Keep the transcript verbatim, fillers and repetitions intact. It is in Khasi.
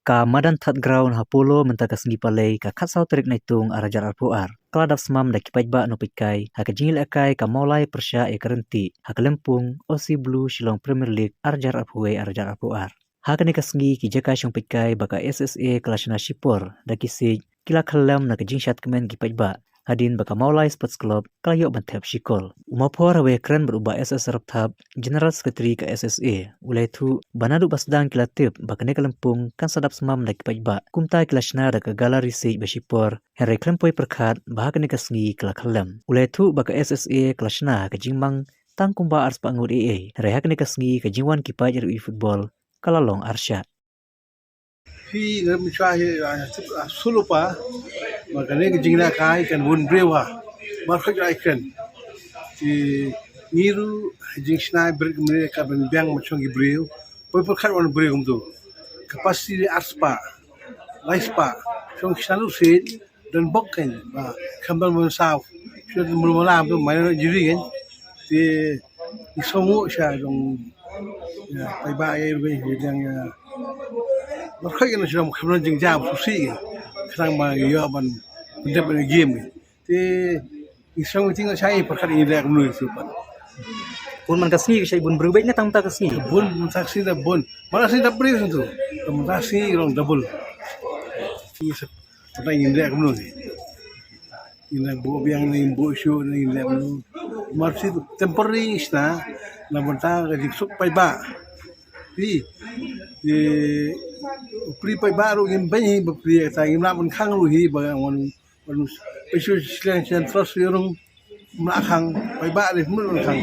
Ka madan Thad Ground ha Polo mynta ka sngi Palei ka khatsaw tarik Naitung arhajar arphew ar ka la dap smam da ki paidbah nongpeitkai ha ka jingïalehkai ka Mawlai pyrshah ïa ka Ryntih ha ka lympung Aussie Blues Shillong Premier League arhajar arphew wei arhajar arphew ar. Ha kane ka sngi ki jaka shongpeitkai ba ka S S A ka la shna shipor da ki siej ki la khyllem na ka jingshad kmen ki paidbah hadien ba ka Mawlai Sports Club ka la ïoh ban thep shi kol. U Mawphor hawei kren bad u Bah S S Rapthap, General Secretary ka S S A, u la ïathuh ba naduh ba sdang ki la tip ba kane ka lympung kan sa dap smam da ki paidbah, kumta ki la shna da ka gallery siej ba shipor, hynrei khlem poi pyrkhat ba ha kane ka sngi ka la khyllem. U la ïathuh ba ka S S A ka la shna ha ka jingmang tang kumba arspah ngut ei ei, hynrei ha kane ka sngi ka jingwan ki paid ruh ïa football ka la long arshah. Phi ngam shwa hi, ah, tip, ah, sulu pa, ma kane ka jingïalehkai kan bun briew ha, mar khot ai kren. Ki ngi ruh jingshna bret kumne ka ban biang ma shong ki briew. Poi pyrkhat wan briew kumtu. Capacity arspah, laispah. Shong shna lu sit, don bok kan, ba, kham ban mon saw. Shong mul malam tu, mai no jiri kan. Te, ni songu sha dong, ya, paidbah ai ruh, ya, yang, ya. Mar khot kan shong kham ban jingjam, susi kan. Khnang ba, ya, ban, ban dep ban game kan. Te, ni song ting shai, pyrkhat ni da kumno su pan. Bun man ka sngi ka shai bun briew beit ne tang ta ka sngi? Bun, man ta sngi da bun. Man ta sngi da briew tu. Man ta sngi long double. Ni sa, pyrkhat ni da kumno ni. Ina bo biang ni bo shu ni da kumno. Mar si temporary sna, na ban ta ka jingsuk paidbah. Hi, hi, pri paidbah ruh ngim beiñ hi, ba pri ta ngim lah ban khang ruh hi, ba wan, wan, pyshu shleng shen trust ruh ngim lah khang, paidbah ruh ngim lah khang.